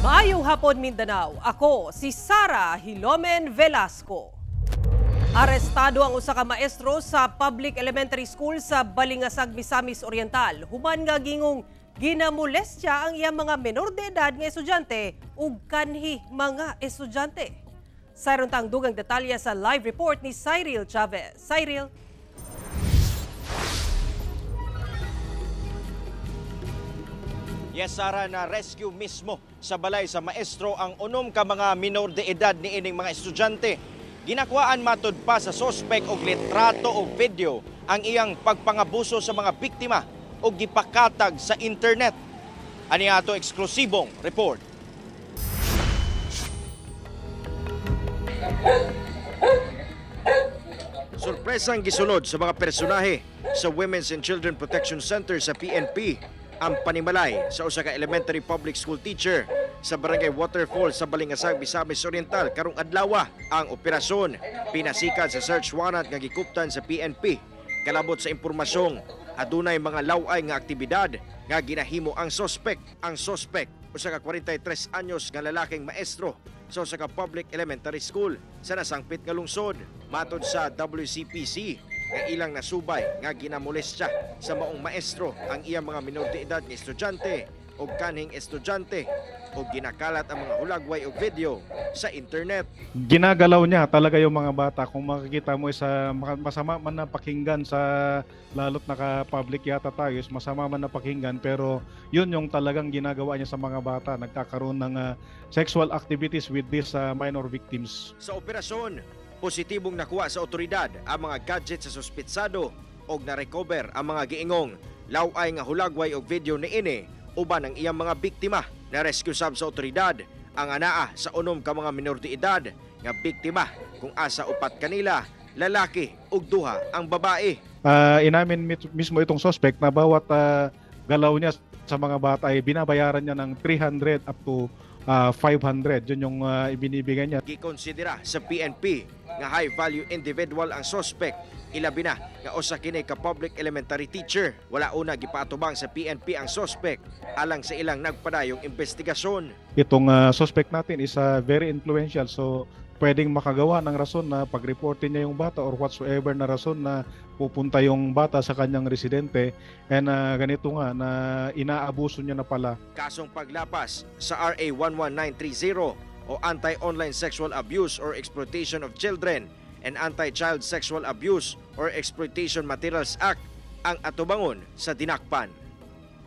Maayong hapon, Mindanao. Ako si Sara Hilomen Velasco. Arestado ang usa ka maestro sa public elementary school sa Balingasag, Misamis Oriental. Human nga gingong ginamolestya ang iyang mga menor de edad nga estudyante ug kanhi mga estudyante. Sayron tang dugang detalye sa live report ni Cyril Chavez. Cyril. Yes, Sara, na rescue mismo sa balay sa maestro ang unom ka mga minor de edad ni ining mga estudyante. Ginakuhaan matud pa sa sospek og litrato o video ang iyang pagpangabuso sa mga biktima o gipakatag sa internet. Ani ato eksklusibong report. Sorpresang gisulod sa mga personahe sa Women's and Children Protection Center sa PNP ang panimalay sa usa ka elementary public school teacher sa Barangay Waterfall sa Balingasag, Misamis Oriental karong adlaw. Ang operasyon pinasikan sa search warrant nga gikuptan sa PNP kalabot sa impormasyong adunay mga laway nga aktibidad nga ginahimo ang sospek. Ang sospek usa ka 43 anyos nga lalaking maestro sa usa ka public elementary school sa nasangpit nga lungsod. Matod sa WCPC nga ilang nasubay nga ginamolestya sa maong maestro ang iyang mga minor de edad nga estudyante o kanhing estudyante o ginakalat ang mga hulagway o video sa internet. Ginagalaw niya talaga yung mga bata. Kung makikita mo sa masama man na pakinggan sa lalo't naka-public yata tayo, masama man na pakinggan pero yun yung talagang ginagawa niya sa mga bata. Nagkakaroon ng sexual activities with these minor victims. Sa operasyon, positibong nakuha sa otoridad ang mga gadget sa suspitsado og na-recover ang mga giingong laway nga hulagway og video niini uban ang iyang mga biktima. Na-rescue sab sa otoridad ang anaa sa unom ka mga minor de edad nga biktima kung asa upat kanila lalaki ug duha ang babae. Inamin mismo itong suspect na bawat galaw niya sa mga bata ay binabayaran niya ng 300 up to 500. Yun yung ibinibigay niya. Gikonsidera sa PNP nga high value individual ang suspect. Ilabi na nga usa kini ka public elementary teacher. Wala una gipaatubang sa PNP ang suspect alang sa ilang nagpadayong investigasyon. Itong suspect natin is very influential, so pwedeng makagawa ng rason na pag-reportin niya yung bata or whatsoever na rason na pupunta yung bata sa kanyang residente and ganito nga na inaabuso niya na pala. Kasong paglapas sa RA 11930 o Anti-Online Sexual Abuse or Exploitation of Children and Anti-Child Sexual Abuse or Exploitation Materials Act ang atubangon sa dinakpan.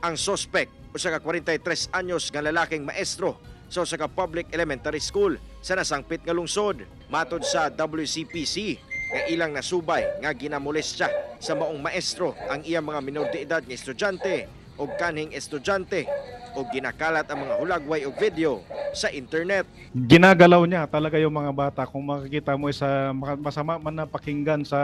Ang suspect, usa ka 43 anyos nga lalaking maestro sa usa ka public elementary school sa nasangpit nga lungsod. Matod sa WCPC nga ilang nasubay nga ginamolestya sa maong maestro ang iyang mga minor de edad nga estudyante o kanhing estudyante o ginakalat ang mga hulagway o video sa internet. Ginagalaw niya talaga yung mga bata. Kung makikita mo sa masama man na pakinggan sa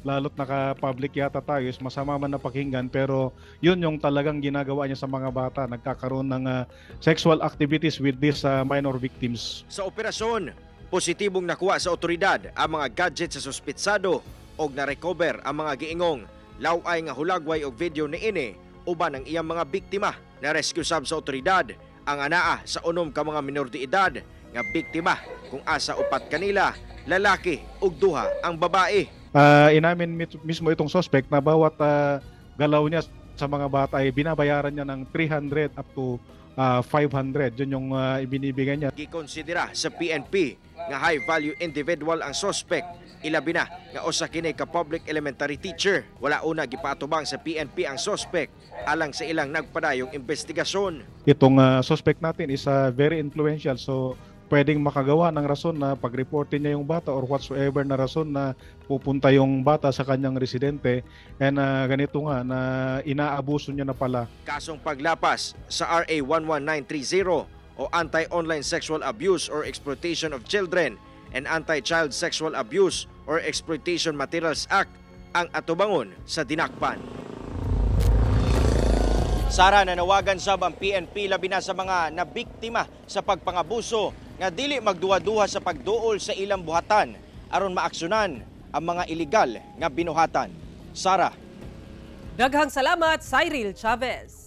lalo't naka-public yata tayo, masama man na pakinggan pero yun yung talagang ginagawa niya sa mga bata. Nagkakaroon ng sexual activities with these minor victims. Sa operasyon, positibong nakuha sa otoridad ang mga gadget sa suspitsado og na-recover ang mga giingong laway nga hulagway og video niini uban ang iyang mga biktima. Na-rescue sab sa otoridad ang anaa sa unom ka mga minor de edad nga biktima kung asa upat kanila lalaki ug duha ang babae. Inamin mismo itong suspect na bawat galaw niya sa mga bata ay binabayaran niya ng 300 up to 500. Yun yung ibinibigay niya. Gikonsidera sa PNP nga high value individual ang suspect. Ilabi na nga usa kini ka public elementary teacher. Wala una gipaatubang sa PNP ang suspect alang sa ilang nagpadayong investigasyon. Itong suspect natin is very influential, so pwedeng makagawa ng rason na pag-reportin niya yung bata or whatsoever na rason na pupunta yung bata sa kanyang residente and ganito nga na inaabuso niya na pala. Kasong paglapas sa RA 11930 o Anti-Online Sexual Abuse or Exploitation of Children and Anti-Child Sexual Abuse or Exploitation Materials Act ang atubangon sa dinakpan. Sara, nanawagan sab ang PNP labi na sa mga nabiktima sa pagpangabuso nga dili magduha-duha sa pagduol sa ilang buhatan aron maaksyonan ang mga iligal nga binuhatan. Sara. Daghang salamat, Cyril Chavez.